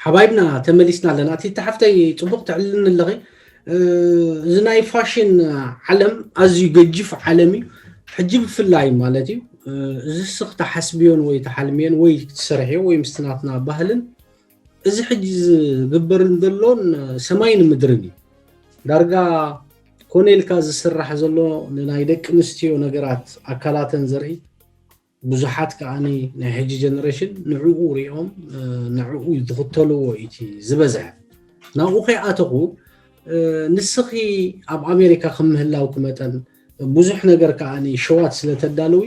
ሓባይብና ተመሊስና ኣለና። እቲ ተሓፍተይ ጽቡቕ ተዕልልኒ ኣለኺ። እዚ ናይ ፋሽን ዓለም ኣዝዩ ገጅፍ ዓለም እዩ። ሕጂ ብፍላይ ማለት እዩ እዚ ስኽ ተሓስብዮን ወይ ተሓልምዮን ወይ ትሰርሕዮ ወይ ምስቲ ናትና ባህልን እዚ ሕጂ ዝግበርን ዘሎን ሰማይን ምድርን እዩ። ዳርጋ ኮነ ኢልካ ዝስራሕ ዘሎ ንናይ ደቂ ኣንስትዮ ነገራት ኣካላተን ዘርኢ ብዙሓት ከዓኒ ናይ ሕጂ ጀነሬሽን ንዕኡ ሪኦም ንዕኡ ዝኽተልዎ እዩ እቲ ዝበዝሐ። ናብኡ ከይኣተኹ ንስኺ ኣብ ኣሜሪካ ከም ምህላውኪ መጠን ብዙሕ ነገር ከዓኒ ሸዋት ስለተዳለዊ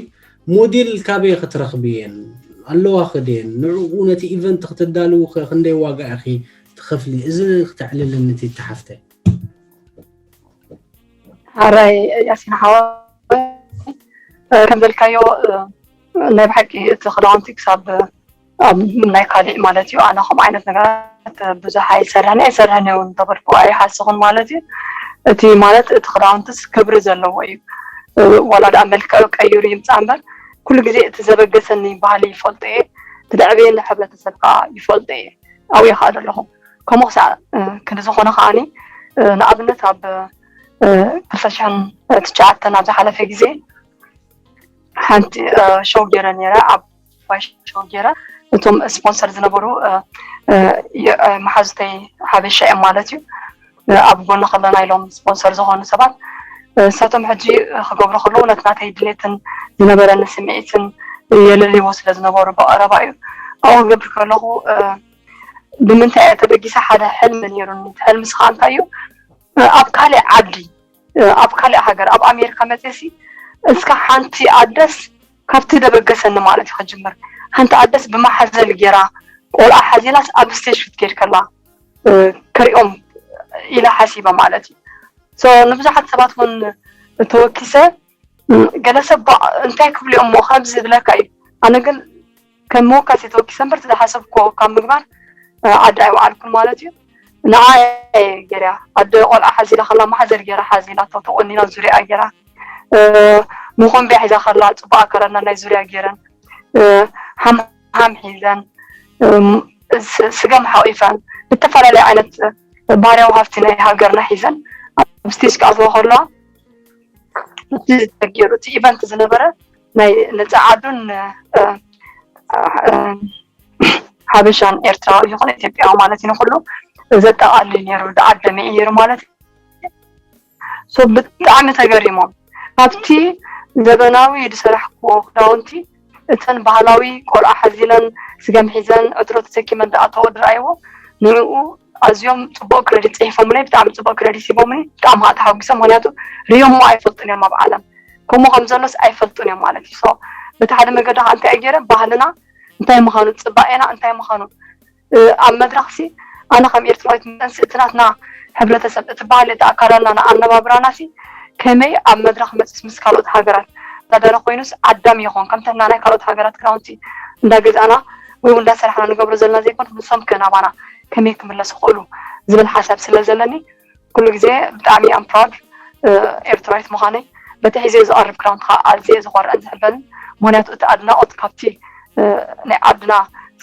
ሞዴል ካበይ ክትረኽብየን ኣለዋ ክደን ንዕኡ ነቲ ኢቨንት ክትዳልው ክንደይ ዋጋ ኢኺ ትኸፍሊ? እዚ ክተዕልልኒ እቲ ተሓፍተይ። ሓራይ ያሲን ሓዋ ከም በልካዮ ናይ ብሓቂ እቲ ክዳውንቲ ክሳብ ኣብ ናይ ካሊእ ማለት እዩ ኣነ ከምኡ ዓይነት ነገራት ብዙሕ ኣይሰርሕን ኣይሰርሕን እውን ተበልኩ ኣይሓስኹን ማለት እዩ። እቲ ማለት እቲ ክዳውንትስ ክብሪ ዘለዎ እዩ። ዋላ ደኣ መልክዕ ቀይሩ ይምፃእ እምበር ኩሉ ግዜ እቲ ዘበገሰኒ ባህሊ ይፈልጦ እየ። እቲ ደዕበየኒ ሕብረተሰብ ከዓ ይፈልጦ እየ። ኣብኡ ከዓ ዘለኹ ከምኡ ክሳዕ ክንዲ ዝኾነ ከዓኒ ንኣብነት ኣብ ክልተ ሽሕን ትሽዓተን ኣብ ዝሓለፈ ግዜ ሓንቲ ሾው ገይረ ነይረ ኣብ ሸው ገይረ እቶም ስፖንሰር ዝነበሩ መሓዙተይ ሓበሻ እዮም ማለት እዩ ኣብ ጎኒ ከለና ኢሎም ስፖንሰር ዝኾኑ ሰባት እሳቶም ሕጂ ክገብሩ ከለዉ ነቲ ናተይ ድሌትን ዝነበረኒ ስምዒትን የለልይዎ ስለ ዝነበሩ ብቐረባ እዩ ኣብኡ ክገብር ከለኹ ብምንታይ እየ ተበጊሰ ሓደ ሕልሚ ነይሩኒ እቲ ሕልሚ ስኻ እንታይ እዩ ኣብ ካልእ ዓዲ ኣብ ካልእ ሃገር ኣብ ኣሜሪካ መፅእሲ እስካ ሓንቲ ኣደስ ካብቲ ደበገሰኒ ማለት እዩ ክጅምር ሓንቲ ኣደስ ብማሓዘል ገይራ ቆልዓ ሓዚላስ ኣብ ስቴጅ ክትከይድ ከላ ክሪኦም ኢለ ሓሲበ ማለት እዩ ንብዙሓት ሰባት እውን ተወኪሰ ገለ ሰብ እንታይ ክብሉ እዮም ከምዚ ዝብለካ እዩ ኣነ ግን ከም መወካሲ ተወኪሰ እምበር ዝሓሰብኮ ካብ ምግባር ዓዲ ኣይወዓልኩን ማለት እዩ ንዓ ገርያ ኣደ ቆልዓ ሓዚላ ከላ ማሓዘል ገይራ ሓዚላ ተቆኒና ዙሪያ ገይራ ሙኾምቢያ ሒዛ ከላ ፅቡቅ ኣከዳድና ናይ ዙሪያ ገይረን ሓምሓም ሒዘን ስገም ሓቂፈን ዝተፈላለዩ ዓይነት ባህርያዊ ሃፍቲ ናይ ሃገርና ሒዘን ኣብ ስቴጅ ክኣትዋ ከለዋ እቲ ተገይሩ እቲ ኢቨንት ዝነበረ ናይ ንፀዓዱን ሓበሻን ኤርትራዊ ይኹን ኢትዮጵያዊ ማለት እዩ ንኩሉ ዘጠቃልል ነይሩ ዝዓደመ እዩ ነይሩ ማለት እዩ ብጣዕሚ ተገሪሞም ካብቲ ዘበናዊ ዝሰራሕክዎ ክዳውንቲ እተን ባህላዊ ቆልዓ ሓዚለን ስገም ሒዘን ዕትሮ ተሰኪመን ዝኣተወ ዝረኣይዎ ንዕኡ ኣዝዮም ፅቡቅ ክረዲት ፅሒፎምለይ ብጣዕሚ ፅቡቅ ክረዲት ሂቦምኒ ብጣዕሚ ከዓ ተሓጒሶም ምክንያቱ ርዮሞ ኣይፈልጡን እዮም ኣብ ዓለም ከምኡ ከም ዘሎስ ኣይፈልጡን እዮም ማለት እዩ በቲ ሓደ መገዲ ከዓ እንታይ ገይረ ባህልና እንታይ ምዃኑ ፅባኤና እንታይ ምዃኑ ኣብ መድረኽሲ ኣነ ከም ኤርትራዊት መጠንሲ እቲ ናትና ሕብረተሰብ እቲ ባህሊ እቲ ኣካዳድናና ኣነባብራናሲ ከመይ ኣብ መድረኽ መፅስ ምስ ካልኦት ሃገራት እንዳደረ ኮይኑስ ዓዳሚ ይኾን ከምተና ናይ ካልኦት ሃገራት ክዳውንቲ እንዳገዛእና ወይ እውን እንዳሰራሕና ንገብሮ ዘለና ዘይኮን ንሶም ከናባና ከመይ ክምለሱ ክእሉ ዝብል ሓሳብ ስለ ዘለኒ ኩሉ ግዜ ብጣዕሚ ኣም ፕራውድ ኤርትራዊት ምዃነይ በቲ ሒዘ ዝቐርብ ክዳውንቲ ከዓ ኣዝየ ዝኮርዐን ዝሕበንን ምክንያቱ እቲ ኣድናቆት ካብቲ ናይ ዓድና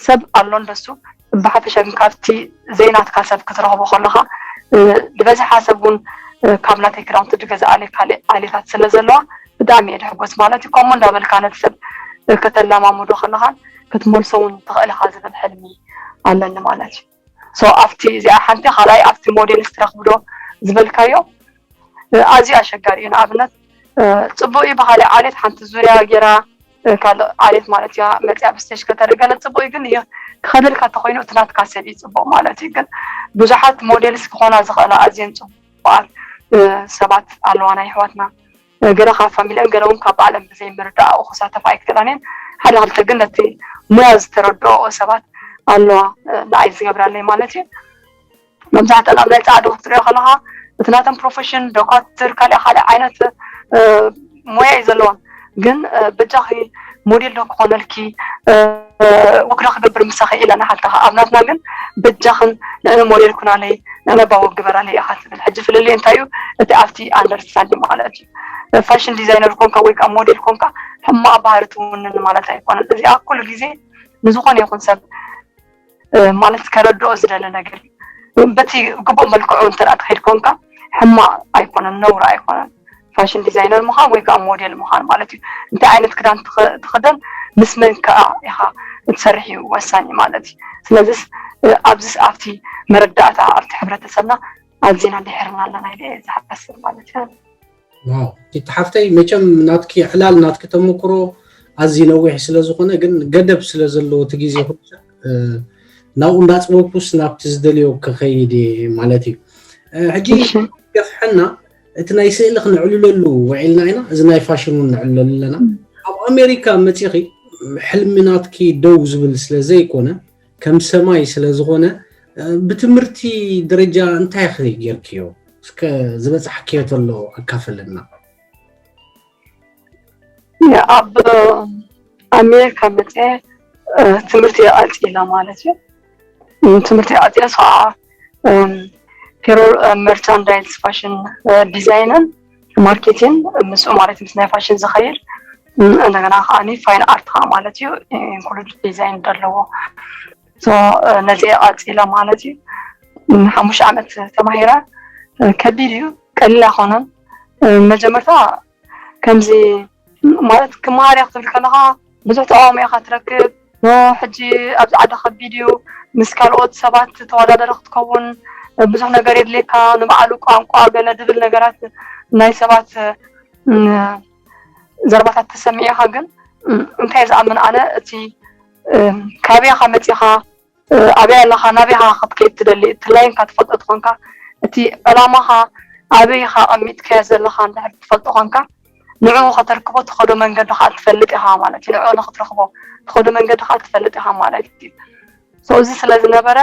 ሰብ ኣሎ እንደሱ ብሓፈሻ ግን ካብቲ ዘይናትካ ሰብ ክትረኽቦ ከለኻ ዝበዝሓ ሰብ እውን ካብ ናተይ ክዳውንቲ ዝገዝኣለይ ካልእ ኣሌታት ስለ ዘለዋ ብጣዕሚ እየ ድሕጎስ ማለት እዩ ከምኡ እንዳበልካ ነቲ ሰብ ከተላማምዶ ከለኻን ክትመልሶ እውን ትኽእል ኢኻ ዝብል ሕልሚ ኣለኒ ማለት እዩ so ኣብቲ እዚኣ ሓንቲ ካልኣይ ኣብቲ ሞዴልስ ትረኽብዶ ዝበልካዮ ኣዝዩ ኣሸጋሪ እዩ ንኣብነት ፅቡቅ እዩ ብካሊእ ዓሌት ሓንቲ ዙርያ ገይራ ካልእ ዓሌት ማለት እያ መፅያ ብስቴጅ ከተርኢ ገለ ፅቡቅ እዩ ግን ክኸደልካ ተኮይኑ እቲ ናትካ ሰብ እዩ ፅቡቅ ማለት እዩ ግን ብዙሓት ሞዴልስ ክኾና ዝኽእላ ኣዝየን ፅቡቃት ሰባት ኣለዋ ናይ ኣሕዋትና ገለ ካብ ፋሚሊአን ገለ እውን ካብ ባዕለን ብዘይ ምርዳእኡ ክሳተፋ ኣይክእላን እየን ሓደ ክልተ ግን ነቲ ሙያ ዝተረድኦ ሰባት ኣለዋ ንዓይ ዝገብራለይ ማለት እዩ መብዛሕትአን ኣብ ናይ ፃዕዱ ክትሪኦ ከለካ እቲ ናተን ፕሮፌሽን ዶኳትር ካልእ ካልእ ዓይነት ሞያ እዩ ዘለዎም ግን በጃኺ ሞዴል ዶ ክኾነልኪ ወክዶ ክገብር ምሳኺ ኢለና ሓተኻ ኣብ ናትና ግን በጃኽን ንዕነ ሞዴል ኩናለይ ንዕነ ባወ ግበራለይ ኢኻ ትብል ሕጂ ፍልልይ እንታይ እዩ እቲ ኣብቲ ኣንደርስታንድ ማለት እዩ ፋሽን ዲዛይነር ኮንካ ወይ ከዓ ሞዴል ኮንካ ሕማቕ ባህሪ ትውንን ማለት ኣይኮነን እዚኣ ኩሉ ግዜ ንዝኾነ ይኹን ሰብ ማለት ከረድኦ ዝደለ ነገር እዩ። በቲ ግቡእ መልክዑ እንተ ተኸይድ ኮንካ ሕማቕ ኣይኮነን፣ ነውሪ ኣይኮነን። ፋሽን ዲዛይነር ምዃን ወይ ከዓ ሞዴል ምዃን ማለት እዩ። እንታይ ዓይነት ክዳን ትኸ- ትኽደን ምስ መን ከዓ ኢኻ እትሰርሕ እዩ ወሳኒ ማለት እዩ። ስለዚስ ኣብዚስ ኣብቲ መረዳእታ ኣብቲ ሕብረተሰብና ኣዚና ድሕርና ኣለና ኢለ እየ ዝሓስብ ማለት እዩ። ዋው ቲቲ ሓፍተይ መቸም ናትኪ ዕላል ናትኪ ተመክሮ ኣዝዩ ነዊሕ ስለ ዝኾነ ግን ገደብ ስለ ዘለዎ እቲ ግዜ ኩሉ ናብኡ እንዳፅበኩስ ናብቲ ዝደልዮ ክኸይድ እየ ማለት እዩ። ሕጂ ገፍሐና እቲ ናይ ስእሊ ክነዕልለሉ ውዒልና ኢና፣ እዚ ናይ ፋሽን እውን ነዕልለሉ ኣለና። ኣብ ኣሜሪካ መፂኺ ሕልሚ ናትኪ ደው ዝብል ስለ ዘይኮነ ከም ሰማይ ስለ ዝኾነ ብትምህርቲ ደረጃ እንታይ ኸ ጌርክዮ? እስከ ዝበፃሕክዮ ተሎ ኣካፈለና። ኣብ ኣሜሪካ መፅአ ትምህርቲ የቐፂለ ማለት እዩ። ትምህርቲ የቐፂለ ሰዓ ፔሮል መርቻንዳይዝ ፋሽን ዲዛይንን ማርኬቲን ምስኡ ማለት ምስ ናይ ፋሽን ዝኸይድ እንደገና ከዓ ፋይን ኣርት ከዓ ማለት እዩ ኢንክሉድ ዲዛይን ዘለዎ ነዚ ቀፂለ ማለት እዩ። ሓሙሽተ ዓመት ተማሂረ ከቢድ እዩ፣ ቀሊል ኣይኮነን። መጀመርታ ከምዚ ማለት ክመሃር እየ ክትብል ከለካ ብዙሕ ተቃውሞ ኢካ ትረክብ። ሕጂ ኣብዚ ዓዲ ከቢድ እዩ፣ ምስ ካልኦት ሰባት ተወዳደሪ ክትከውን ብዙሕ ነገር የድልየካ፣ ንባዕሉ ቋንቋ ገለ ድብል ነገራት ናይ ሰባት ዘረባታት ተሰሚዕካ ግን እንታይ ዝኣምን ኣነ እቲ ካበይ ኢኻ መፂኻ ኣበይ ኣለኻ ናበይ ኢኻ ክትከይድ ትደሊ እቲ ላይንካ ትፈልጦ ትኾንካ እቲ ዕላማኻ ኣበይ ኢኻ ኣቐሚጥካዮ ዘለኻ እንድሕር ትፈልጦ ኾንካ ንዕኡ ከተርክቦ ትኸዶ መንገዲ ከዓ ትፈልጥ ኢኻ ማለት እዩ ንዕኡ ንክትረኽቦ ትኸዶ መንገዲ ከዓ ትፈልጥ ኢኻ ማለት እዩ so እዚ ስለ ዝነበረ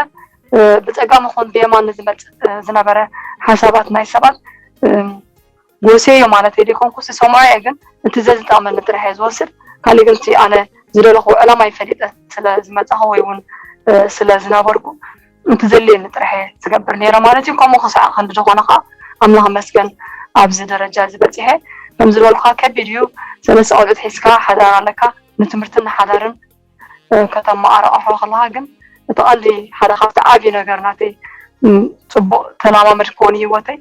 ብፀጋም ይኹን ብየማን ንዝመፅእ ዝነበረ ሓሳባት ናይ ሰባት ጎስየዮ ማለተይ ዘይኮንኩስ ዝሰምዖ እየ ግን እቲ ዘዝጠቕመኒ ጥራሕ እየ ዝወስድ ካሊእ ግን እቲ ኣነ ዝደለኹዎ ዕላማይ ፈሊጠ ስለ ዝመፃኹ ወይ እውን ስለ ዝነበርኩ እቲ ዘድልየኒ ጥራሕ እየ ዝገብር ነይረ ማለት እዩ ከምኡ ክሳዕ ክንዲ ዝኾነ ከዓ ኣምላኽ መስገን ኣብዚ ደረጃ እዚ በፂሐ ከም ዝበልኩካ ከቢድ እዩ ሰለስተ ቆልዑት ሒዝካ ሓዳር ኣለካ ንትምህርትን ንሓዳርን ከተመቓርቕሖ ከለኻ ግን እቲ ቀንዲ ሓደ ካብቲ ዓብዪ ነገር ናተይ ፅቡቕ ተለማመድክዎ ንሂወተይ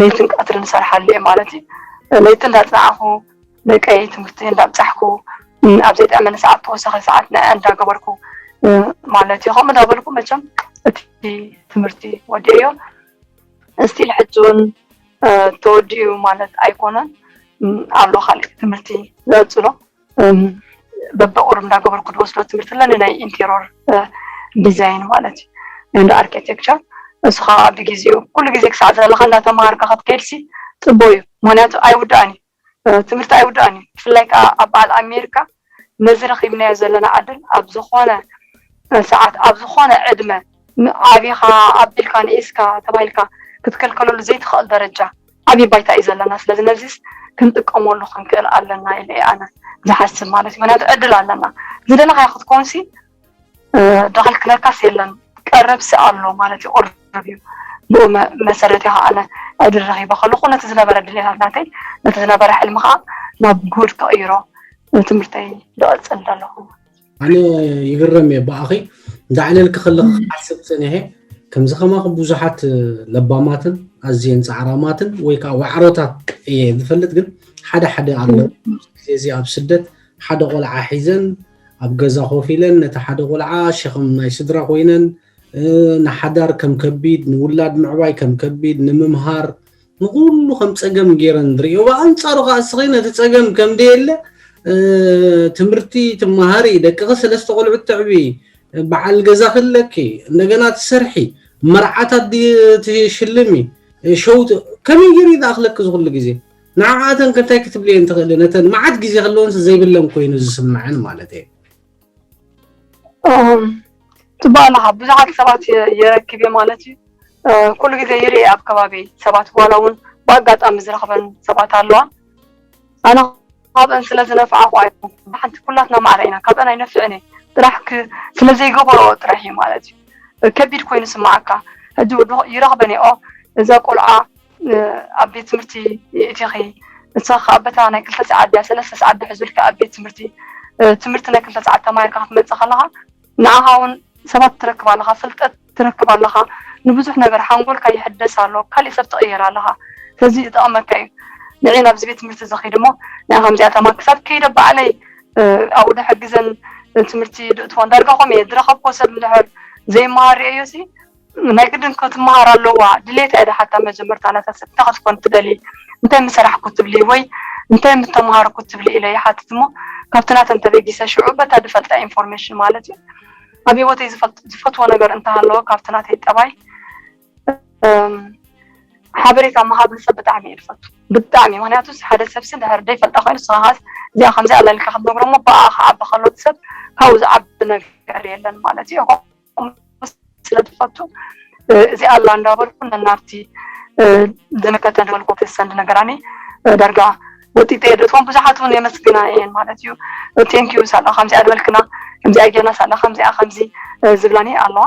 ለይትን ቀትርን እሰርሓሉ እየ ማለት እዩ። ለይቲ እንዳፅናዕኹ ደቀይ ትምህርቲ እንዳብፃሕኩ ኣብ ዘይጥዕመኒ ሰዓት ተወሳኺ ሰዓት ንዐ እንዳገበርኩ ማለት እዩ። ከምኡ እንዳበልኩ መቸም እቲ ትምህርቲ ወዲኤዮ። እስቲል ሕጂ እውን ተወዲኡ ማለት ኣይኮነን ኣሎ ካልእ ትምህርቲ ዝቐፅሎ በብቁሩብ እንዳገበርኩ ዝወስዶ ትምህርቲ ኣለኒ ናይ ኢንቴሮር ዲዛይን ማለት እዩ and architecture እሱ ከዓ ብግዜኡ ኩሉ ግዜ ክሳዕ ዘለካ እንዳተማሃርካ ክትከይድ ሲ ፅቡቅ እዩ ምክንያቱ ኣይውዳእን እዩ ትምህርቲ ኣይውዳእን እዩ ብፍላይ ከዓ ኣብ በዓል ኣሜሪካ ነዚ ረኪብናዮ ዘለና ዕድል ኣብ ዝኾነ ሰዓት ኣብ ዝኾነ ዕድመ ዓብኻ ኣቢልካ ንኢስካ ተባሂልካ ክትከልከለሉ ዘይትኽእል ደረጃ ዓብዪ ባይታ እዩ ዘለና ስለዚ ነዚስ ክንጥቀመሉ ክንክእል ኣለና ኢለ እየ ኣነ ዝሓስብ ማለት እዩ ምክንያቱ ዕድል ኣለና ዝደለኻዮ ክትኮንሲ ደኸልክለካስ የለን ቀረብሲ ኣሎ ማለት እዩ ቁርብ እዩ ብኡ መሰረት እዩ ከዓነ ዕድል ረኺበ ከለኹ ነቲ ዝነበረ ድሌታት ናተይ ነቲ ዝነበረ ሕልሚ ከዓ ናብ ጉድ ክቕይሮ ትምህርተይ ዝቐፅል ዘለኹ ኣነ ይግረም እየ ብኣኺ ዛዕለልኪ ከለኺ ክሓስብ ፀኒሐ ከምዚ ከማኺ ብዙሓት ለባማትን ኣዝየን ፃዕራማትን ወይ ከዓ ዋዕሮታት እየ ዝፈልጥ ግን ሓደ ሓደ ኣለዉ ግዜ እዚ ኣብ ስደት ሓደ ቆልዓ ሒዘን ኣብ ገዛ ኮፍ ኢለን ነቲ ሓደ ቆልዓ ሸኽም ናይ ስድራ ኮይነን ንሓዳር ከም ከቢድ ንውላድ ምዕባይ ከም ከቢድ ንምምሃር ንኩሉ ከም ጸገም ገይረን ዝርእዮ ብኣንጻሩ ከዓ እስኺ ነቲ ጸገም ከም ደየለ ትምህርቲ ትመሃሪ ደቅኺ ሰለስተ ቆልዑት ተዕቢ በዓል ገዛ ክለኪ እንደገና ትሰርሒ መርዓታት ትሽልሚ ሸው ከመይ ገይሩ ይኣኽለኪ ዝኩሉ ግዜ ንዓኣተን ከ እንታይ ክትብልየን ትኽእሊ ነተን መዓት ግዜ ከለወንስ ዘይብለን ኮይኑ ዝስምዐን ማለት እየ ጽቡቅ ኣለኻ ብዙሓት ሰባት የረክብ እየ ማለት እዩ ኩሉ ግዜ ይርኢ ኣብ ከባቢ ሰባት ዋላ እውን ብኣጋጣሚ ዝረኽበን ሰባት ኣለዋ ኣነ ካብአን ስለ ዝነፍዓኹ ኣይኮንኩን። ብሓንቲ ኩላትና ማዕረ ኢና። ካብአን ኣይነፍዕን እየ። ጥራሕ ክ-፣ ስለ ዘይገበርኦ ጥራሕ እዩ ማለት እዩ። ከቢድ ኮይኑ ስምዓካ። ሕጂ ወዲ ይረኽበን እየ፣ ኦ፣ እዛ ቆልዓ፣ እ፣ ኣብ ቤት ትምህርቲ የእቲኺ። ንስኺ ከኣ በታ ናይ ክልተ ሰዓት ድያ ሰለስተ ሰዓት ድሕሪ ዝብልኪ ኣብ ቤት ትምህርቲ፣ እ፣ ትምህርቲ ናይ ክልተ ሰዓት ተማሂርካ ክትመጽእ ከለኻ ንዓኻ እውን ሰባት ትረክብ ኣለኻ፣ ፍልጠት ትረክብ ኣለኻ፣ ንብዙሕ ነገር ሓንጎልካ ይሕደስ ኣሎ፣ ካሊእ ሰብ ትቕየር ኣለኻ። ስለዚ ይጠቕመካ እዩ። ንዒ ናብዚ ቤት ትምህርቲ እዚ ኺድ እሞ ንዓ ከምዚኣ ተማ ክሳብ ከይደ ባዕለይ ኣብኡ ደሕግዘን ትምህርቲ ድእትወን ዳርጋ ከምኡ እየ ዝረኸብኮ ሰብ እንድሕር ዘይመሃር ርእየዮ ሲ ናይ ግድን ክትመሃር ኣለዋ ድሌት እያ ሓታ መጀመርታ ናታ ሰብ እንታይ ክትኮን ትደሊ እንታይ ምሰራሕኩ ትብሊ ወይ እንታይ ምተምሃርኩ ትብሊ ኢለ ይሓትት እሞ ካብቲ ናተን ተበጊሰ ሽዑ በታ ድፈልጣ ኢንፎርሜሽን ማለት እዩ ኣብ ህይወተይ ዝፈትዎ ነገር እንተሃለወ ካብቲ ናተይ ጠባይ ሓበሬታ ምሃብ ንሰብ ብጣዕሚ እየ ዝፈቱ ብጣዕሚ ምክንያቱ ሓደ ሰብ ሲ ድሕር ደይፈልጣ ኮይኑ ንስኻ እዚኣ ከምዚ ኣላ ኢልካ ክትነግሮ እሞ ብኣ ክዓቢ ከሎ ሰብ ካብኡ ዝዓቢ ነገር የለን ማለት እዩ ስለ ዝፈቱ እዚኣ ኣላ እንዳበልኩ ነናብቲ ዝምልከተን ዝበልኩ ክሰንድ ነገራኒ ዳርጋ ወጢጠ የደእትዎም ብዙሓት እውን የመስግና እየን ማለት እዩ thank you ሳላ ከምዚኣ ዝበልክና ከምዚኣ ጌርና ሳላ ከምዚኣ ከምዚ ዝብላኒ ኣለዋ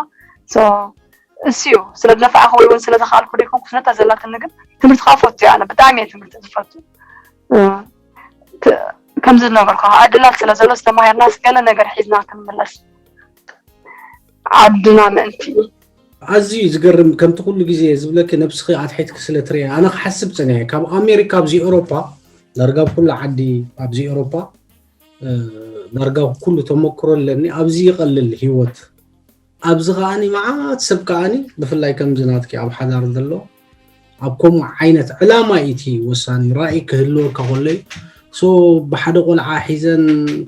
እሱ እዩ ስለ ዝነፋዕኹ ወይ እውን ስለ ዝኸኣልኩ ዘይኮንኩ ስነታ ዘላትኒ ግን ትምህርቲ ከዓ ፈቱ እየ ኣነ ብጣዕሚ እየ ትምህርቲ ዝፈቱ ከምዚ ዝነበርኩ ዕድላት ስለ ዘሎ ዝተማሃርናስ ገለ ነገር ሒዝና ክንምለስ ዓድና ምእንቲ ኣዝዩ ዝገርም ከምቲ ኩሉ ግዜ ዝብለኪ ነብስኺ ኣትሒትኪ ስለ ትሪኢ ኣነ ክሓስብ ፀኒሐ ካብ ኣሜሪካ ኣብዚ ኤውሮፓ ዳርጋ ኣብ ኩሉ ዓዲ ኣብዚ ኤውሮፓ ዳርጋ ኩሉ ተመክሮ ኣለኒ ኣብዚ ይቐልል ሂወት ኣብዚ ከዓኒ መዓት ሰብ ከዓኒ ብፍላይ ከምዚ ናትኪ ኣብ ሓዳር ዘሎ ኣብ ከምኡ ዓይነት ዕላማ እዩ እቲ ወሳኒ ራእይ ክህልወካ ከሎ እዩ so ብሓደ ቆልዓ ሒዘን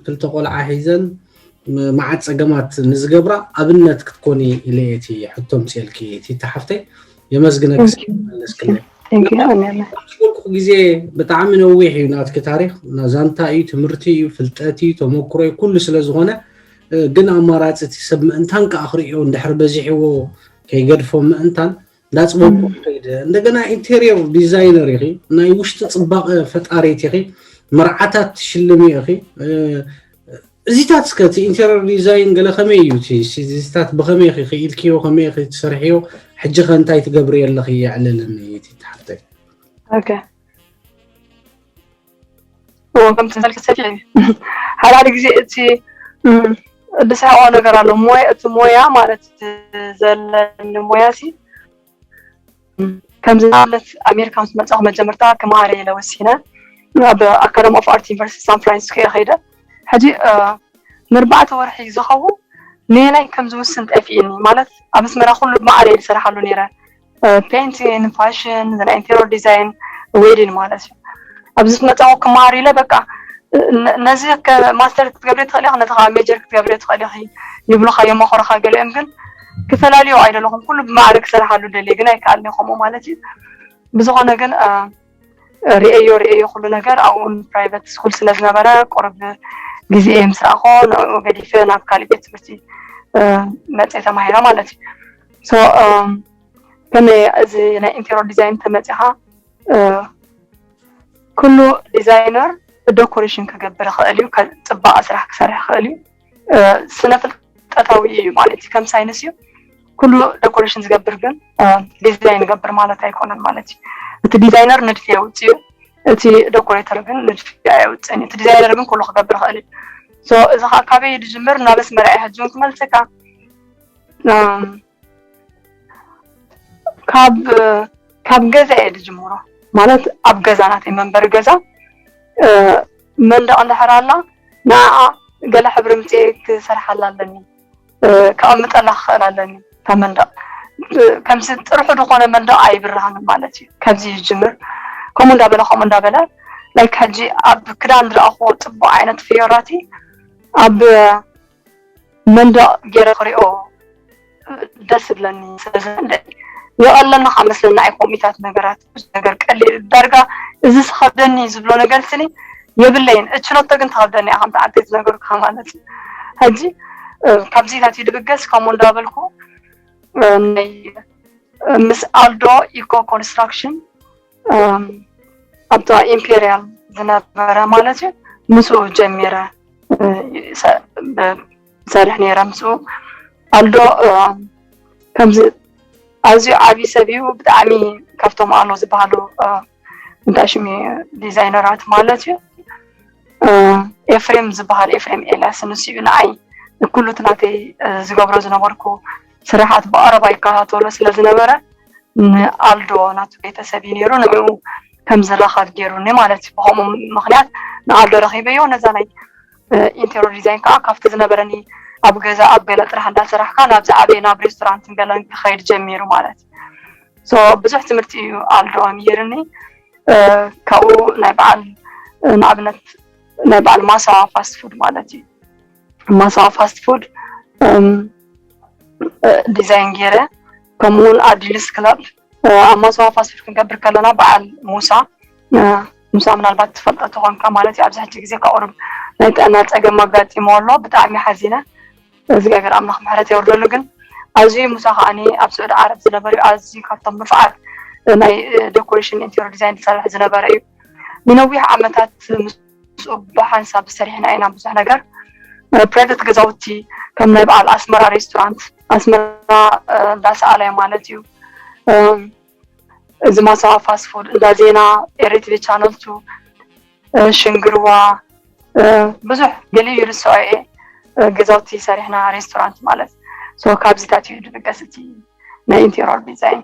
ክልተ ቆልዓ ሒዘን መዓት ፀገማት ንዝገብራ ኣብነት ክትኮኒ ኢለ እየ እቲ ሕቶ ምፅኤልኪ ቲታ ሓፍተይ የመስግነኪ ስለመለስክለይ ዝበልኩ ግዜ ብጣዕሚ ነዊሕ እዩ ናትኪ ታሪክ ዛንታ እዩ ትምህርቲ እዩ ፍልጠት እዩ ተመክሮ እዩ ኩሉ ስለዝኮነ ግን ኣማራፂ እቲ ሰብ ምእንታን ከዓ ክርእዮ እንድሕር በዚሕዎ ከይገድፎ ምእንታን እንዳፅበቁ ከይደ እንደገና ኢንቴሪየር ዲዛይነር ኢኺ ናይ ውሽጢ ፅባቐ ፈጣሪት ኢኺ መርዓታት ትሽልሚ ኢኺ እዚታት እስከ እቲ ኢንቴሪየር ዲዛይን ገለ ከመይ እዩ እዚታት ብከመይ ኢኺ ክኢልክዮ ከመይ ኢኺ ትሰርሕዮ ሕጂ ከ እንታይ ትገብሪ ኣለኺ የዕልልኒ እቲ ሓፍተይ እዎ ከምቲ ዝበልኪ ሰፊሕ እዩ ሓደ ሓደ ግዜ እቲ ዝስሕቆ ነገር ኣሎ ሞያ እቲ ሞያ ማለት ዘለኒ ሞያ ሲ ከምዚ ንኣብነት ኣሜሪካ ምስ መፃኹ መጀመርታ ክመሃር ኢለ ወሲነ ኣብ ኣካደሚ ኦፍ ኣርት ዩኒቨርሲቲ ሳን ፍራንሲስኮ እየ ከይደ ሕጂ ንርባዕተ ወርሒ ዝኸውን ነየናይ ከም ዝውስን ጠፊእኒ ማለት ኣብ ኣስመራ ኩሉ ብዓለይ ዝሰርሓሉ ነይረ painting fashion ናይ interior design wedding ማለት እዩ ኣብዚ ዝመፃኹ ክመሃር ኢለ በቃ ነዚ ማስተር ክትገብሪ ትኽእል ኢኺ ነቲ ከዓ ሜጀር ክትገብሪ ትኽእል ኢኺ ይብሉኻ የመኸሩኻ ገሊኦም ግን ክፈላልዮ ኣይደለኹም ኩሉ ብማዕረ ክሰርሓሉ ደልየ ግን ኣይከኣልኒ ከምኡ ማለት እዩ ብዝኾነ ግን ርእየዮ ርእየዮ ኩሉ ነገር ኣብኡ ን private school ስለ ዝነበረ ቁሩብ ግዜየ ምስ ረኣኽዎ ንዕኡ ገዲፈ ናብ ካሊእ ቤት ትምህርቲ መፅየ ተማሂረ ማለት እዩ so ከመይ እዚ ናይ interior design ተመፂኻ ኩሉ designer decoration ክገብር ይኽእል እዩ ፅባቐ ስራሕ ክሰርሕ ይኽእል እዩ ስነ ፍልጠታዊ እዩ ማለት እዩ ከም ሳይንስ እዩ ኩሉ decoration ዝገብር ግን design ይገብር ማለት ኣይኮነን ማለት እዩ እቲ designer ንድፊ የውፅእ እዩ እቲ decorator ግን ንድፊ ኣየውፅእን እዩ እቲ designer ግን ኩሉ ክገብር ይኽእል እዩ so እዚ ከዓ ካበይ ዝጅምር ናብ ኣስመራ እየ ሕጂ እውን ክመልሰካ ካብ ካብ ገዛ እየ ዝጅምሮ ማለት ኣብ ገዛ ናተይ መንበሪ ገዛ መንደቕ እንድሕር ኣላ ንኣ ገለ ሕብሪ ምፅኤ ክሰርሓላ ኣለኒ ከቐምጠላ ክኽእል ኣለኒ እታ መንደቕ ከምዚ ጥርሑ ዝኾነ መንደቕ ኣይብርሃንን ማለት እዩ ካብዚ ይጅምር ከምኡ እንዳበለ ከምኡ እንዳበለ like ሕጂ ኣብ ክዳን ዝረኣኽዎ ፅቡቅ ዓይነት ፍዮራቲ ኣብ መንደቕ ገይረ ክሪኦ ደስ ዝብለኒ ስለዚ የቐለኒ ከዓ መስለኒ ኣይ ኮሚታት ነገራት ብዙ ነገር ቀሊል ዳርጋ እዚ ዝኸብደኒ ዝብሎ ነገር ስኒ የብለይን እችሎቶ ግን ትኸብደኒ እያ ከምቲ ዓንተይ ዝነገርካ ማለት እዩ ሕጂ ካብዚታት ይድብገስ ከምኡ እንዳበልኩ ናይ ምስ ኣልዶ ኢኮ ኮንስትራክሽን ኣብታ ኢምፔሪያል ዝነበረ ማለት እዩ ምስኡ ጀሚረ ሰርሕ ነይረ ምስኡ ኣልዶ ከምዚ ኣዝዩ ዓብዪ ሰብ እዩ ብጣዕሚ ካብቶም ኣሎ ዝበሃሉ እንታይ ሽሙ ዲዛይነራት ማለት እዩ ኤፍሬም ዝበሃል ኤፍሬም ኤልያስ ንሱ እዩ ንዓይ ኩሉ እቲ ናተይ ዝገብሮ ዝነበርኩ ስራሓት ብቐረባ ይከታተሎ ስለ ዝነበረ፣ ንኣልዶ ናቱ ቤተሰብ እዩ ነይሩ፣ ንዕኡ ከም ዝራኸብ ገይሩኒ ማለት እዩ። ብኸምኡ ምኽንያት ንኣልዶ ረኺበዮ። ነዛ ናይ ኢንቴሪየር ዲዛይን ከዓ ካብቲ ዝነበረኒ ኣብ ገዛ ኣብ ገለ ጥራሕ እንዳሰራሕካ ናብ ዝዓበየ ናብ ሬስቶራንትን ገለን ክኸይድ ጀሚሩ ማለት እዩ። ብዙሕ ትምህርቲ እዩ ኣልዶ ምሂርኒ። ካብኡ ናይ በዓል ንኣብነት ናይ በዓል ማሳዋ ፋስት ፉድ ማለት እዩ። ማሳዋ ፋስት ፉድ ዲዛይን ገይረ፣ ከምኡውን ኣዲልስ ክለብ ኣብ ማሳዋ ፋስት ፉድ ክንገብር ከለና በዓል ሙሳ ሙሳ ምናልባት ትፈልጦ ተኾንካ ማለት እዩ። ኣብዚ ሕጂ ግዜ ካብ ቁሩብ ናይ ጥዕና ፀገም ኣጋጢሞ ኣሎ። ብጣዕሚ ሓዚነ። እግዚኣብሔር ኣምላኽ ምሕረት የውርደሉ። ግን ኣዝዩ ሙሳ ከዓኒ ኣብ ስዑዲ ዓረብ ዝነበሩ ኣዝዩ ካብቶም ንፉዓት ናይ ዴኮሬሽን ኢንቴሪየር ዲዛይን ዝሰርሕ ዝነበረ እዩ። ንነዊሕ ዓመታት ምስኡ ብሓንሳብ ሰሪሕና ኢና ብዙሕ ነገር። ፕራይቬት ገዛውቲ ከም ናይ በዓል ኣስመራ ሬስቶራንት ኣስመራ እንዳሰኣላይ ማለት እዩ። እዚ ማሳዋ ፋስት ፉድ እንዳ ዜና ኤሪ ቲቪ ቻነል ቱ ሽንግርዋ ብዙሕ ገሊኡ ይርስዖ እየ። ገዛውቲ ሰሪሕና ሬስቶራንት ማለት ካብዚታት እዩ ድብገስ እቲ ናይ ኢንቴሪየር ዲዛይን።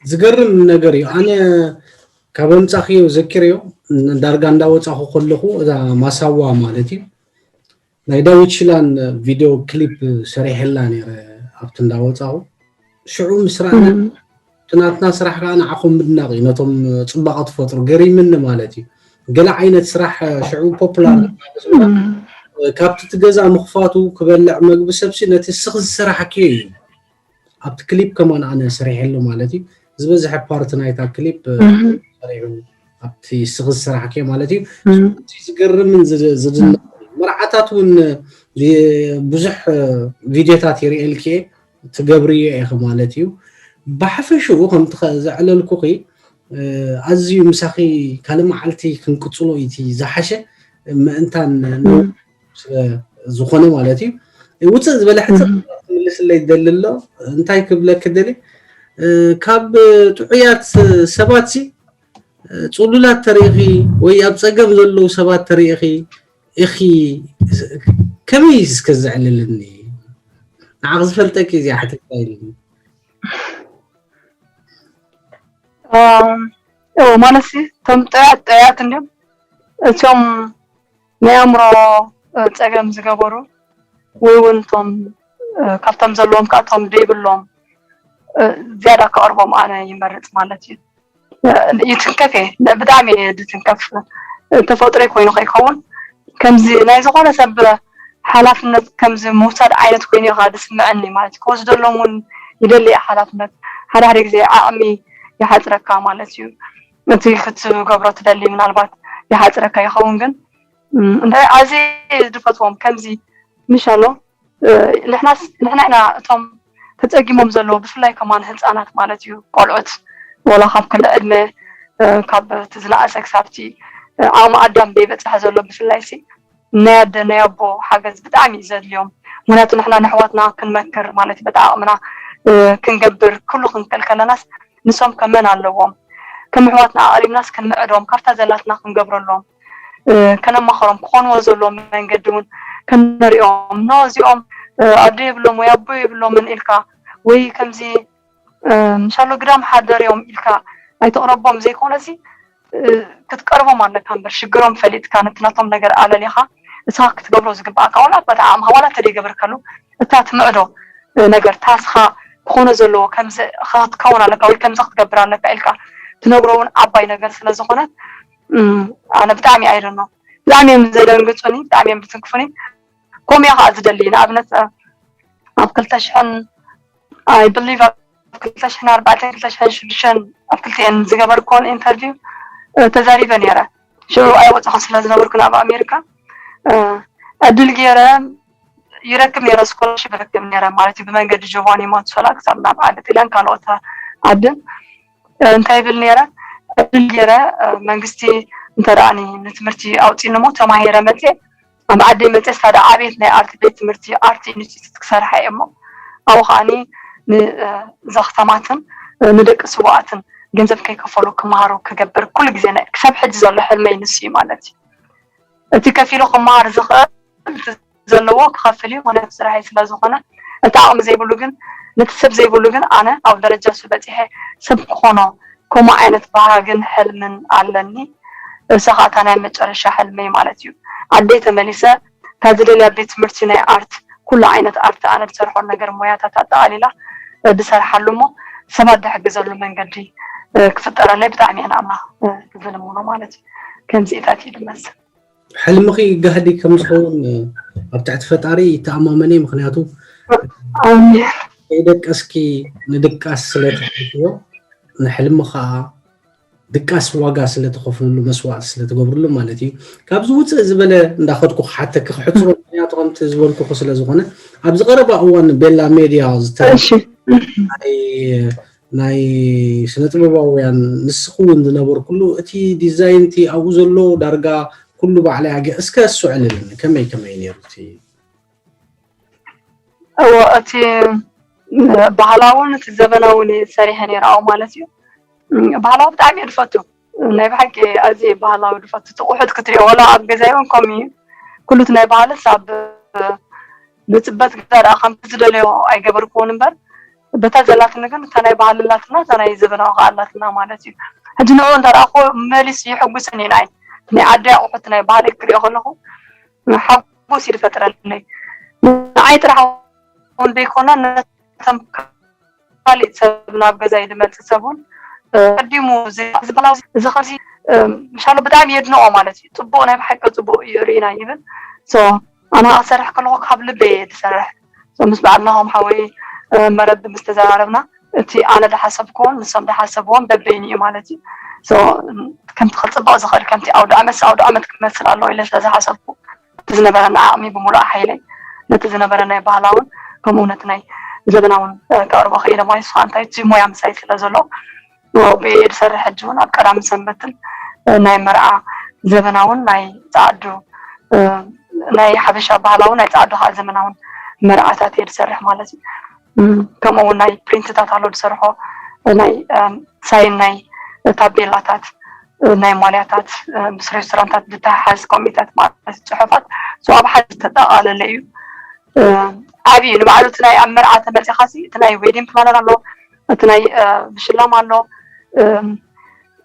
ዝገርም ነገር እዩ። ኣነ ካብ ኣምጻኽዮ ዘኪረዮ ዳርጋ እንዳወጻኹ ከለኹ እዛ ማሳዋ ማለት እዩ ናይ ዳዊት ሽላን ቪድዮ ክሊፕ ሰሪሐላ ነይረ ኣብቲ እንዳወጻኹ ሽዑ ምስ ረኣና እቲ ናትና ስራሕ ከዓ ንዓኹም ምድናቕ እዩ ነቶም ፅባቐ ትፈጥሩ ገሪምኒ ማለት እዩ። ገለ ዓይነት ስራሕ ሽዑ ፖፑላር ካብቲ እቲ ገዛ ምኽፋቱ ክበልዕ መግቢ ሰብሲ ነቲ ስኽ ዝሰራሕክዮ እዩ። ኣብቲ ክሊፕ ከማን ኣነ ሰሪሐሉ ማለት እዩ። ዝበዝሐ ፓርት ናይታ ክሊፕ ሰሪሑ ኣብቲ ስኽ ዝሰራሕክዮ ማለት እዩ። እቲ ዝገርምን ዝድነቕ መርዓታት እውን ብዙሕ ቪድዮታት ይርእየልክየ ትገብርዮ ኢኺ ማለት እዩ። ብሓፈሽኡ ከምቲ ዘዕለልኩኺ ኣዝዩ ምሳኺ ካልእ መዓልቲ ክንቅፅሎ እዩ እቲ ዝሓሸ ምእንታን ስለ ዝኾነ ማለት እዩ። ውፅእ ዝበለ ሕፅር ክትምልስለይ ደሊ ኣሎ። እንታይ ክብለክ ደሊ ካብ ጥዑያት ሰባት ሲ ፅሉላት ተሪኢኺ ወይ ኣብ ፀገም ዘለዉ ሰባት ተሪኢኺ ኢኺ ከመይ እስከ ዘዕልልኒ ንዓኽ ዝፈልጠኪ እዚኣ ሕትታ ኢልኒ ማለት ሲ እቶም ጠያት ጠያት እንዲም እቶም ናይ ኣእምሮ ፀገም ዝገበሩ ወይ እውን እቶም ካብቶም ዘለዎም ከዓ እቶም ደይብሎም ዝያዳ ክቐርቦም ኣነ ይመርፅ ማለት እዩ። ይትንከፍ እየ ብጣዕሚ እየ ዝትንከፍ። ተፈጥሮ ኮይኑ ከይከውን ከምዚ ናይ ዝኾነ ሰብ ሓላፍነት ከምዚ ምውሳድ ዓይነት ኮይኑ ኢኻ ዝስምዐኒ ማለት እዩ። ክወስደሎም እውን ይደሊ እየ ሓላፍነት። ሓደ ሓደ ግዜ ዓቕሚ ይሓፅረካ ማለት እዩ። እቲ ክትገብሮ ትደሊ ምናልባት ይሓፅረካ ይኸውን ግን እንታይ ኣዝየ ዝፈትዎም ከምዚ ምሻሎ ንሕናስ ንሕና ኢና እቶም ተፀጊሞም ዘለዉ ብፍላይ ከማን ህፃናት ማለት እዩ ቆልዑት ወላ ካብ ክንዲ ዕድመ ካብ እቲ ዝነኣሰ ክሳብቲ ዓቕሚ ኣዳም ዘይበፅሐ ዘሎ ብፍላይ ሲ ናይ ኣደ ናይ ኣቦ ሓገዝ ብጣዕሚ እዩ ዘድልዮም። ምክንያቱ ንሕና ንሕዋትና ክንመክር ማለት እዩ በቲ ዓቕምና ክንገብር ኩሉ ክንክእል ከለናስ ንሶም ከመን ኣለዎም ከም ኣሕዋትና ኣቕሪብናስ ክንምዕዶም ካብታ ዘላትና ክንገብረሎም ከነማኸሮም ክኾንዎ ዘለዎ መንገዲ እውን ከነሪኦም ኖ እዚኦም ኣዶ የብሎም ወይ ኣቦ የብሎምን ኢልካ ወይ ከምዚ ምሻሎ ግዳም ሓደርዮም ኢልካ ኣይተቕረቦም ዘይኮነሲ ክትቀርቦም ኣለካ እምበር ሽግሮም ፈሊጥካ ነቲ ናቶም ነገር ኣለሊኻ ንስኻ ክትገብሮ ዝግባኣካ ዋላ በታ ዓቕምኻ ዋላ ተደይገበርከሉ እታ ትምዕዶ ነገር እታ ንስኻ ክኾኖ ዘለዎ ከምዚ ክትከውን ኣለካ ወይ ከምዚ ክትገብር ኣለካ ኢልካ ትነግሮ እውን ዓባይ ነገር ስለ ዝኾነ ኣነ ብጣዕሚ ኣይደኖ ብጣዕሚ እዮም ዘደንግፁኒ ብጣዕሚ እዮም ዝትንክፉኒ ከምኡ እየ ከዓ ዝደሊ ንኣብነት ኣብ ክልተ ሽሕን I believe ኣብ ክልተ ሽሕን ኣርባዕተን ክልተ ሽሕን ሽዱሽተን ኣብ ክልቲኤን ዝገበርክዎን ኢንተርቪው ተዛሪበ ነይረ ሽዑ ኣይወፃኹ ስለ ዝነበርኩ ናብ ኣሜሪካ ዕድል ገይረ ይረክብ ነይረ ስኮላርሽፕ ይረክብ ነይረ ማለት እዩ ብመንገዲ ጆቫኒ ሞንሶላ ክሳብ ናብ ዓዲ ጥልያን ካልኦት ዓድን እንታይ ይብል ነይረ ዕድል ገይረ መንግስቲ እንተደኣኒ ንትምህርቲ ኣውፂኒ ሞ ተማሂረ መፅየ ኣብ ዓደይ መፅየ ሳዳ ዓብየት ናይ ኣርት ቤት ትምህርቲ ኣርት ኢንስቲትዩት ክሰርሓ እየ እሞ ኣብኡ ከዓኒ ንዘኽተማትን ንደቂ ስዋኣትን ገንዘብ ከይከፈሉ ክመሃሩ ክገብር ኩሉ ግዜ ክሳብ ሕጂ ዘሎ ሕልመይ ንሱ እዩ ማለት እዩ እቲ ከፊሉ ክመሃር ዝኽእል ዘለዎ ክኸፍል እዩ፣ ምክንያቱ ስራሐይ ስለ ዝኾነ። እቲ ዓቕሚ ዘይብሉ ግን፣ ነቲ ሰብ ዘይብሉ ግን፣ ኣነ ኣብ ደረጃ እሱ በፂሐ ሰብ ክኾኖ፣ ከምኡ ዓይነት ባህግን ሕልምን ኣለኒ። እሳ ከዓ እታ ናይ መጨረሻ ሕልመይ ማለት እዩ። ዓደይ ተመሊሰ፣ እታ ዝደልያ ቤት ትምህርቲ ናይ ኣርት፣ ኩሉ ዓይነት ኣርት፣ ኣነ ዝሰርሖ ነገር ሞያታት ኣጠቓሊላ፣ እ፣ ዝሰርሓሉ እሞ ሰባት ዝሕግዘሉ መንገዲ፣ እ፣ ክፍጠረለይ ብጣዕሚ እየ ንኣምላኽ፣ እ፣ ዝልምኖ ማለት እዩ። ከምዚኢታት እዩ ዝመስል። ሕልምኺ ጋህዲ ከም ዝኸውን፣ እ፣ ኣብ ትሕቲ ፈጣሪ ይተኣማመን እየ። ምኽንያቱ ኣሜን። ከይደቀስኪ ንድቃስ ስለ ትፈትዮ፣ ንሕልሚ ኸዓ ድቃስ ዋጋ ስለ ትኸፍልሉ፣ መስዋእቲ ስለ ትገብርሉ ማለት እዩ። ካብዚ ውፅእ ዝበለ እንዳኸድኩ ክሓተኪ ክሕፅሮ፣ ምኽንያቱ ከምቲ ዝበልኩኹ ስለ ዝኾነ፣ ኣብዚ ቀረባ እዋን ቤላ ሜድያ ዝተረ እሺ። ናይ ናይ ስነ ጥበባውያን ንስኺ እውን ዝነበርኩሉ እቲ ዲዛይን እቲ ኣብኡ ዘሎ ዳርጋ ኩሉ ባዕለይ ኣገ እስከ እሱ ዕልልኒ ከመይ ከመይ ነይሩ እቲ እዎ እቲ ባህላውን እቲ ዘበናውን እየ ሰሪሐ ነይረ ኣብኡ ማለት እዩ። እም፣ ባህላዊ ብጣዕሚ እየ ዝፈቱ። ናይ ብሓቂ ኣዝየ ባህላዊ ዝፈቱ። እቲ ቁሑት ክትሪኦ ዋላ ኣብ ገዛይ እውን ከምኡ እዩ። ኩሉ እቲ ናይ ባህልስ ኣብ ብፅበት ገዛ ደኣ ከምቲ ዝደለዮ ኣይገበርክዎን እምበር በታ ዘላትኒ ግን እታ ናይ ባህሊ ኣላትና እታ ናይ ዘበናዊ ከዓ ኣላትና ማለት እዩ። ሕጂ ንዕኡ እንተ ደኣኹ መሊሱ ይሕጉስን እዩ ንዓይ። ናይ ዓዲ ኣቑሑት ናይ ባህሊ ክሪኦ ከለኹ ሓጎስ እዩ ዝፈጥረለይ። ንዓይ ጥራሕ እውን ዘይኮነ ነቶም ካሊእ ሰብ ናብ ገዛይ ዝመፅእ ሰብ እውን ቀዲሙ እዚ ባህላዊ እዚ ከምዚ ምሻሎ ብጣዕሚ የድንቆ ማለት እዩ። ፅቡቅ ናይ ብሓቂ ፅቡቅ እዩ ርኢና ይብል። ኣነ ክሰርሕ ከለኩ ካብ ልበይ እየ ዝሰርሕ። ምስ በዓል ናሆም ሓወይ መረብ ምስ ተዘራረብና እቲ ኣነ ዝሓሰብክዎን ንሶም ዝሓሰብዎን በበይኑ እዩ ማለት እዩ። ከምቲ ክፅብቅ ዝኽእል ከምቲ ኣውደ ዓመት ኣውደ ዓመት ክመስል ኣለዎ ኢለ ስለዝሓሰብኩ እቲ ዝነበረና ዓቕሚ ብምሉእ ሓይለይ ነቲ ዝነበረ ናይ ባህላውን ከምኡ ነቲ ናይ ዘበናውን ከቕርቦ ክኢለ ማለት እዩ። ንስኻ እንታይ እቲ ሞያ ምሳይ ስለ ዘሎ ብየ ዝሰርሕ ሕጂ እውን ኣብ ቀዳምን ሰንበትን ናይ መርዓ ዘበናውን ናይ ፃዕዱ ናይ ሓበሻ ባህላውን ናይ ፃዕዱ ከዓ ዘመናውን መርዓታት እየ ዝሰርሕ ማለት እዩ። ከምኡ እውን ናይ ፕሪንትታት ኣሎ ዝሰርሖ ናይ ሳይን ናይ ታቤላታት ናይ ማልያታት ምስ ሬስቶራንታት ዝተሓሓዝ ኮሚታት ማለት ፅሑፋት ኣብ ሓደ ዝተጠቃለለ እዩ። ዓብዩ ንባዕሉ እቲ ናይ ኣብ መርዓ ተመፂኻሲ እቲ ናይ ዌዲንግ ፕላነር ኣሎ፣ እቲ ናይ ምሽላም ኣሎ፣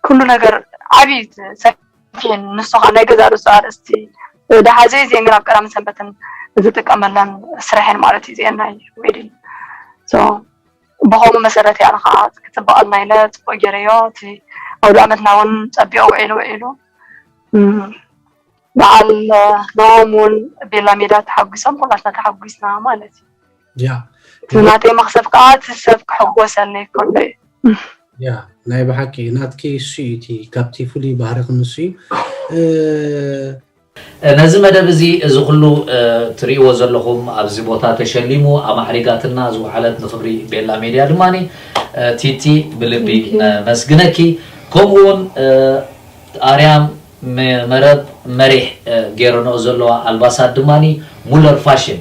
ኩሉ ነገር ዓብዩ ሰፊሕን ንሱ ከዓ ናይ ገዛ ርእሱ ኣርእስቲ ዝሓዘ እዩ። እዚአን ግን ኣብ ቀዳምን ሰንበትን ዝጥቀመለን ስራሕን ማለት እዩ። እዚአን ናይ ዌዲንግ ብኸምኡ መሰረት እያ ከዓ ክፅበቐልና ኢለ ፅቡቅ ገይረዮ። እቲ ኣውደ ዓመትና እውን ፀቢቑ ውዒሉ ውዒሉ በዓል ናሆም እውን ቤላ ሜዳ ተሓጒሶም ኩላትና ተሓጒስና ማለት እዩ። ያ እቲ ናተይ መኽሰብ ከዓ እቲ ሰብ ክሕጎሰለይ ከሎ እዩ። ያ ናይ ብሓቂ ናትኪ እሱ እዩ እቲ ካብቲ ፍሉይ ባህሪ ክንሱ እዩ። ነዚ መደብ እዚ እዚ ኩሉ ትርእይዎ ዘለኹም ኣብዚ ቦታ ተሸሊሙ ኣማዕሪጋትና ዝወዓለት ንክብሪ ቤላ ሜድያ ድማ ቲቲ ብልቢ ነመስግነኪ። ከምኡ እውን ኣርያም መረብ መሪሕ ገይረንኦ ዘለዋ ኣልባሳት ድማ ሙለር ፋሽን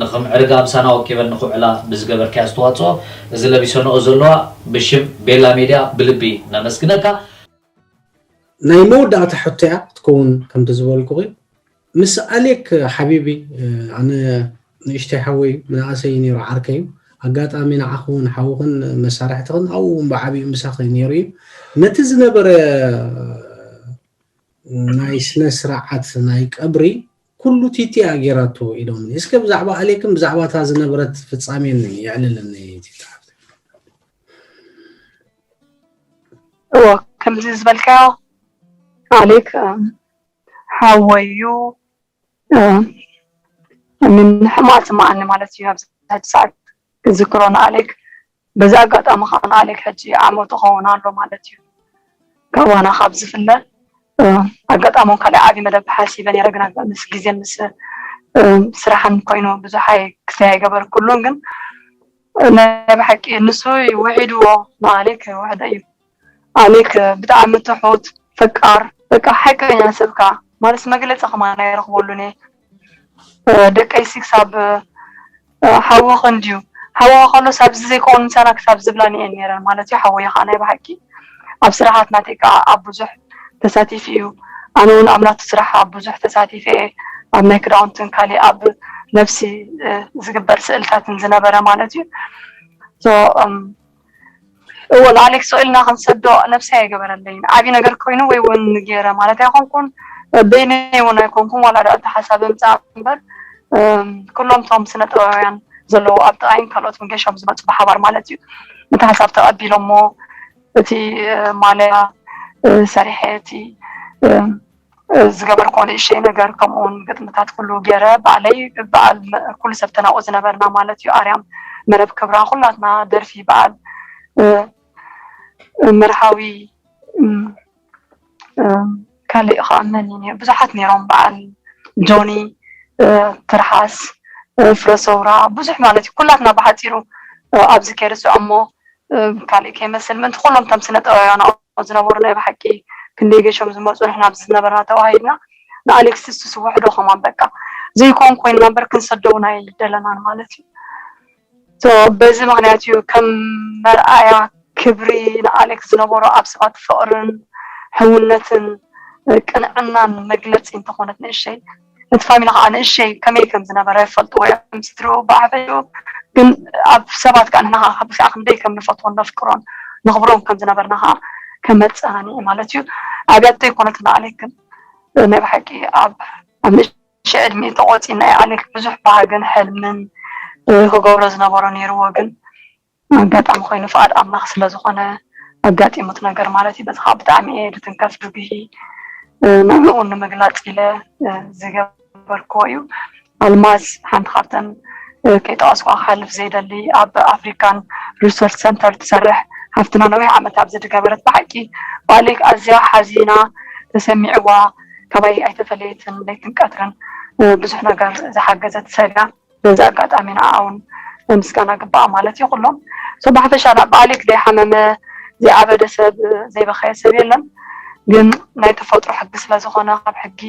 ንክምዕርጋ ምሳና ወቂበን ንክውዕላ ብዝገበርኪ ኣስተዋፅኦ እዚ ለቢሰንኦ ዘለዋ ብሽም ቤላ ሜድያ ብልቢ ነመስግነካ። ናይ መወዳእታ ሕቶያ ክትከውን ከምቲ ዝበልኩኺ ምስ ኣሌክ ሓቢቢ ኣነ ንእሽተይ ሓወይ ምንኣሰይ ነይሩ ዓርከይ እዩ። ኣጋጣሚ ንዓኹ እውን ሓውኽን መሳርሕትኽን ኣብኡ እውን ብዓብዩ ምሳኺ ነይሩ እዩ። ነቲ ዝነበረ ናይ ስነ ስርዓት ናይ ቀብሪ ኩሉ ቲቲ እያ ገይራቶ ኢሎምኒ። እስከ ብዛዕባ ኣሌክን ብዛዕባ እታ ዝነበረት ፍጻሜን የዕልልኒ ቲቲ ሓፍተይ። እዎ ከምዚ ዝበልካዮ ኣሌክ ሓወይ እዩ። ምን ሕማቅ ስምዓኒ ማለት እዩ ኣብዚ ሕጂ ሰዓት ክዝክሮ ንኣሌክ በዚ ኣጋጣሚ ከዓ ንኣሌክ ሕጂ ዓመቱ ክኸውን ኣሎ ማለት እዩ ካባና ካብ ዝፍለ ኣጋጣሚ እውን ካልእ ዓብዪ መደብ ሓሲበ ነይረ ግና ምስ ግዜን ምስ ስራሕን ኮይኑ ብዙሕ ክስተይ ኣይገበርኩሉን ግን ናይ ብሓቂ ንሱ ውሒድዎ ንኣሌክ ውሕደ እዩ ኣሌክ ብጣዕሚ ትሑት ፈቃር በቃ ሓቀኛ ሰብካ ማለት መግለፂ ከማን ኣይረኽበሉን እየ ደቀይሲ ክሳብ ሓወኸ እንድዩ ሓወኸ ከሎስ ኣብዚ ዘይከውን ምሳና ክሳብ ዝብላኒ እየን ነይረን ማለት እዩ ሓወየ ከዓ ናይ ብሓቂ ኣብ ስራሓት ናተይ ከዓ ኣብ ብዙሕ ተሳቲፉ እዩ ኣነ እውን ኣብ ናቱ ስራሕ ኣብ ብዙሕ ተሳቲፈ እየ ኣብ ናይ ክዳውንትን ካሊእ ኣብ ነብሲ ዝግበር ስእልታትን ዝነበረ ማለት እዩ። እዎ ንኣሌክስ ኢልና ክንሰዶ ነብሲ ኣይገበረለይን ዓብዪ ነገር ኮይኑ ወይ እውን ገይረ ማለት ኣይኮንኩን፣ በይነይ እውን ኣይኮንኩን ዋላ ዳ እቲ ሓሳብ ምፃእ እምበር ኩሎም ቶም ስነ ጥበባውያን ዘለዉ ኣብ ጥቓይን ካልኦት ጌሾም ዝመፁ ብሓባር ማለት እዩ ነቲ ሓሳብ ተቐቢሎሞ እቲ ማለያ ሰሪሐ እቲ ዝገበርኮ ንእሸይ ነገር ከምኡውን ግጥምታት ኩሉ ገይረ ባዕለይ በዓል ኩሉ ሰብ ተናቑ ዝነበርና ማለት እዩ ኣርያም መረብ ክብራ ኩላትና ደርፊ በዓል መርሃዊ ካልእ ከዓ መን እዩ ብዙሓት ነይሮም በዓል ጆኒ ትርሓስ ፍረሰውራ ብዙሕ ማለት እዩ ኩላትና ብሓፂሩ ኣብዚ ከይርስዖ እሞ ካልእ ከይመስል ምእንቲ ኩሎም ቶም ስነ ጥበባውያን ዝነበሩ ናይ ብሓቂ ክንደይ ገሾም ዝመፁ ንሕና ኣብዚ ዝነበርና ተዋሂድና ንኣሌክስ እሱ ስውሕዶ ከማን በቃ ዘይኮን ኮይንና እምበር ክንሰደው ናይ ደለናን ማለት እዩ በዚ ምክንያት እዩ ከም መርኣያ ክብሪ ንኣሌክስ ዝነበሮ ኣብ ሰባት ፍቅርን ሕውነትን ቅንዕናን መግለፂ እንተኾነት ንእሸይ እቲ ፋሚሊ ከዓ ንእሸይ ከመይ ከም ዝነበረ ይፈልጥዎ እዮም ስድርኡ ብዓበይኡ ግን ኣብ ሰባት ከዓ ንሕና ከዓ ብስዓ ክንደይ ከም ንፈትዎን ነፍቅሮን ነኽብሮም ከም ዝነበርና ከዓ ከም መፀናኒዒ ማለት እዩ ኣብያት ዘይኮነት ንኣሌክ ግን ናይ ብሓቂ ኣብ ኣብ ንእሽተይ ዕድሚኡ ተቆፂና እዩ ኣሌክ ብዙሕ ባህግን ሕልምን ክገብሮ ዝነበሮ ነይርዎ ግን ኣጋጣሚ ኮይኑ ፍቓድ ኣምላኽ ስለዝኾነ ኣጋጢሙት ነገር ማለት እዩ በዚ ከዓ ብጣዕሚ እየ ልትንከፍ ድጉሂ ንዕኡ ንምግላፅ ኢለ ዝገበርክዎ እዩ ኣልማዝ ሓንቲ ካብተን ከይጠቐስኳ ክሓልፍ ዘይደሊ ኣብ ኣፍሪካን ሪሶርስ ሰንተር ትሰርሕ ሃፍትና ነዊሕ ዓመት ኣብዚ ዝገበረት ብሓቂ ባሌክ ኣዝያ ሓዚና ተሰሚዕዋ ካባይ ኣይተፈለየትን ለይትን ቀትርን ብዙሕ ነገር ዝሓገዘት ሰብ እያ በዚ ኣጋጣሚ ንዓ እውን ምስጋና ግባኣ ማለት እዩ ኩሎም ሶ ብሓፈሻ ናብ ባሌክ ዘይሓመመ ዘይዓበደ ሰብ ዘይበኸየ ሰብ የለን ግን ናይ ተፈጥሮ ሕጊ ስለዝኾነ ካብ ሕጊ